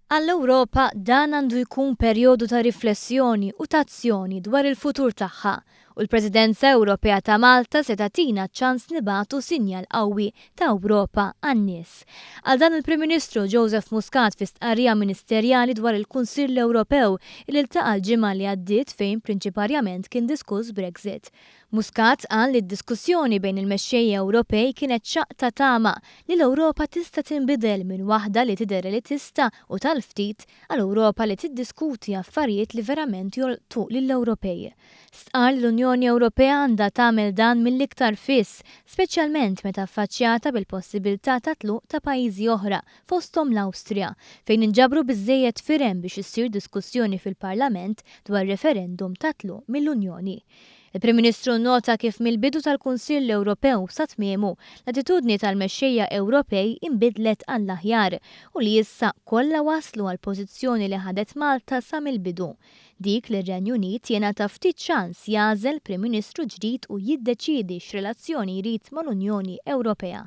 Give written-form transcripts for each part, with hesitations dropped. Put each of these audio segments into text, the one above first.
Għall-Ewropa dan għandu jkun perjodu ta' riflessjoni u ta' azzjoni dwar il-futur tagħha u l-Presidenza Ewropea ta' Malta se tagħtina ċ-ċans nibagħtu sinjal qawwi ta' Ewropa għan-nies. Qal dan il-Prim Ministru Joseph Muscat fi stqarrija ministerjali dwar il-Kunsill Ewropew li ltaqa' l-ġimgħa li għaddiet fejn prinċiparjament kien diskuss Brexit. Muscat qal li d-diskussjoni bejn il-mexxejja Ewropej kienet xaqq ta' tama li l-Ewropa tista' tinbidel minn waħda li tidher elitista u tal-ftit għal Ewropa li tiddiskuti affarijiet li verament jolqtu lill-Ewropej. Stqarr li l-Unjoni Ewropea għandha tagħmel dan mill-iktar fis, speċjalment meta affaċċjata bil-possibilità ta' tluq ta' pajjiżi oħra, fosthom l-Awstrija, fejn inġabru biżżejjed firem biex issir diskussjoni fil-Parlament dwar referendum ta' tluq mill-Unjoni. Il-Prim Ministru nnota kif mill-bidu tal-Kunsill Ewropew sa tmiemu, l-attitudni tal-mexxejja Ewropej inbidlet għall-aħjar u li issa kollha waslu għall-pożizzjoni li ħadet Malta sa mill-bidu, dik li r-Renju Unit jingħata ftit ċans jagħżel Prim Ministru ġdid u jiddeċiedi x'relazzjoni jrid mal-Unjoni Ewropea.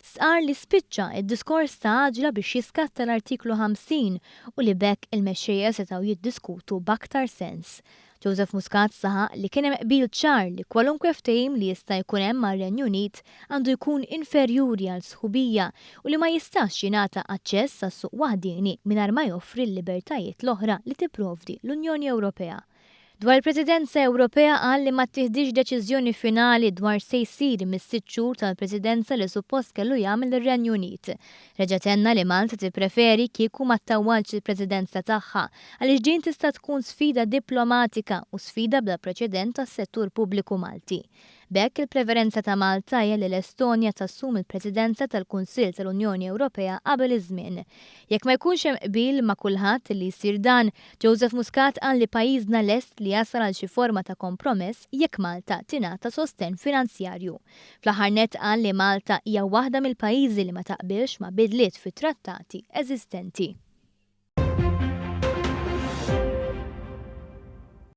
Stqarr li spiċċa d-diskors ta' għaġla biex jiskatta l-Artiklu 50 u li b'hekk il-mexxejja setgħu jiddiskutu b'aktar sens. Joseph Muscat saħaq li kien hemm qbil ċar li kwalunkwe ftehim li jista' jkun hemm mar-Renju Unit għandu jkun inferjuri għal sħubija u li ma jistax jingħata aċċess għas-suq waħdieni mingħajr ma joffri l-libertajiet l-oħra li tipprovdi l-Unjoni Ewropea. Dwar il-Presidenza Ewropea qal li ma ttieħditx deċiżjoni finali dwar x'se jsir mis-sitt xhur tal-Presidenza li suppost kellu jagħmel ir-Renju Unit. Reġa' tenna li Malta tippreferi kieku ma ttawwalx il-Presidenza tagħha għaliex din tista' tkun sfida diplomatika u sfida bla preċedent għas-settur pubbliku Malti. B'hekk il-preferenza ta' Malta hija li l-Estonja tassumi l-Presidenza tal-Kunsill tal-Unjoni Ewropea qabel iż-żmien. Jekk ma jkunx hemm qbil ma' kulħadd li jsir dan, Joseph Muscat qal li pajjiżna lest li jasal għal xi forma ta' kompromess jekk Malta tingħata sostenn finanzjarju. Fl-aħħar nett qal li Malta hija waħda mill-pajjiżi li ma taqbilx ma' bidliet fit-trattati eżistenti.